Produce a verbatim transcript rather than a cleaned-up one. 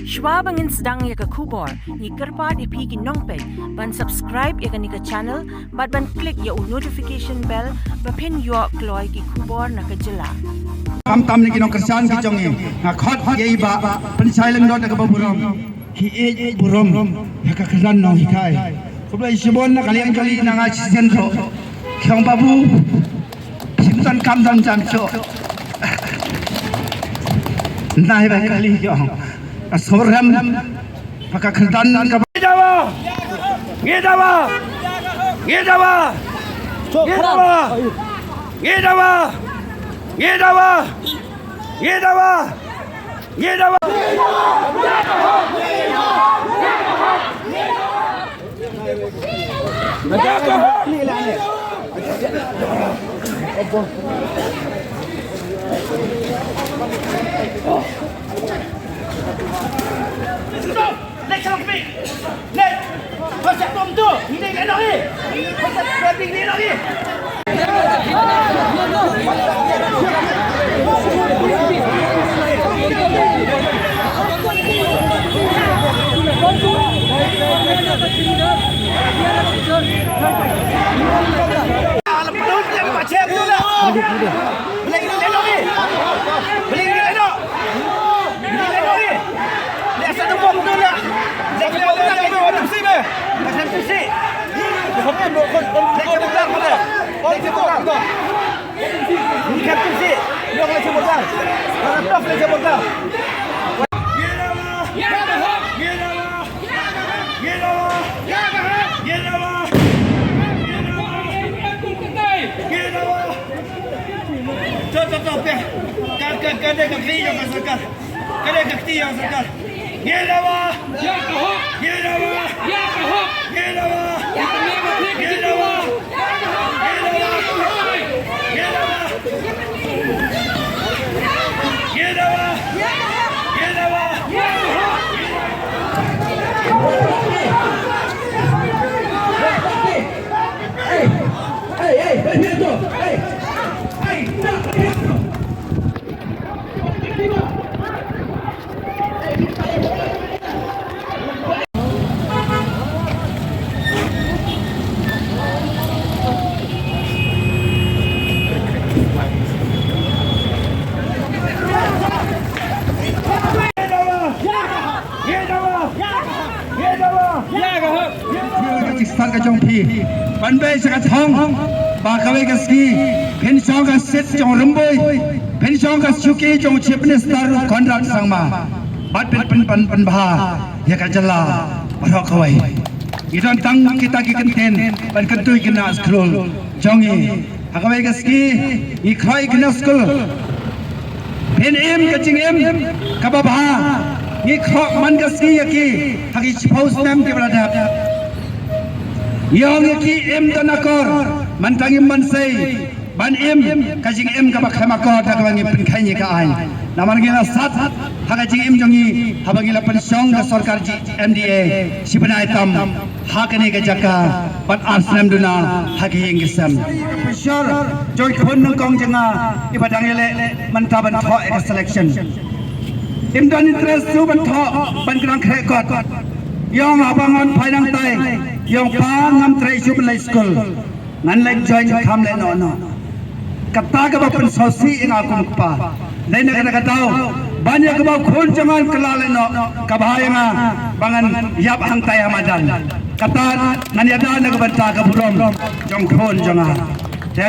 Shuwa ba ngin sdang ïa ka khubor, ngi kyrpad ïa phi ki nongpeit ban subscribe ïa kane ka channel bad ban click ïa u notification bell ba phin ïoh kloi ki khubor na ka jylla. Khamtam ne ki nongkyrshan ki jong ngi, nga khot ïa i Bah Pynshai Lyngdoh da kaba burom. Ki ïeit burom ïa ka kyrdan nonghikai. Khublei shibun na ka liang jong i, na nga shisien ruh ki ong, Babu, phim donkam don jam shuh. Nai ba kali ki ong, ka surem ba ka kyrdan ka. Ngi dawa! Ngi dawa! Ngi dawa! Ngi dawa! Ngi dawa! Ngi dawa! Ngi dawa! To, to, to, peh. Ka, ka, ka dei ka kti jong ka sorkar. Ka dei ka kti jong ka sorkar. Ngi dawa! Ngi dawa! Ngi dawa! Ngi dawa! Ngi dawa! Ka jingstad ka jong phi ban bei sha ka thong ba kawei ka sngi phin shong ka seat jong u Rymbui, phin shong ka shuki jong u Chief Minister Conrad Sangma, bad phin pyn, pyn, pynbha ïa ka jylla baroh kawei. Ngi don tang kita ki kyntien ban kyntu ïa ki khynnah skul jong ngi. Ha kawei ka sngi ngi khroh ïa ki nongskul. Phin im ka jingim kaba bha. Ngi khroh man ka sngi ïa ki ha ki shiphew snem kiba la dep. Ngi ong ïa ki, im don akor, mynta ngim mynsei ban im ka jingim kaba khlem akor da kaba ngi pynkheiñ ïa ka aiñ. Namar ngi la sat ha ka jingim jong ngi haba ngi la pynshong ka sorkar G M D A shi bnai tam ha kane ka jaka bad ar snem duna ha ka ïing ka sem. Pynshong jong i khun nyngkong jong nga iba dang ïaleh mynta ban thoh ïa ka selection. Im don interest shuh ban thoh ban kynang khreh kot. I ong haba ngan phai nangtai, i ong pa ngam treh shuh ban leit skul. Ngan leit join kham lehnoh noh. Kata kaba pynsngewsih ïa nga kum u kpa. Dei na kata ka daw ban ïa kaba u khun jong nga un kylla lehnoh, ka bha ïa nga ba ngan ïap hangtai ha madan. Kata ngan ïada na ka bynta ka burom jong u khun jong nga. Te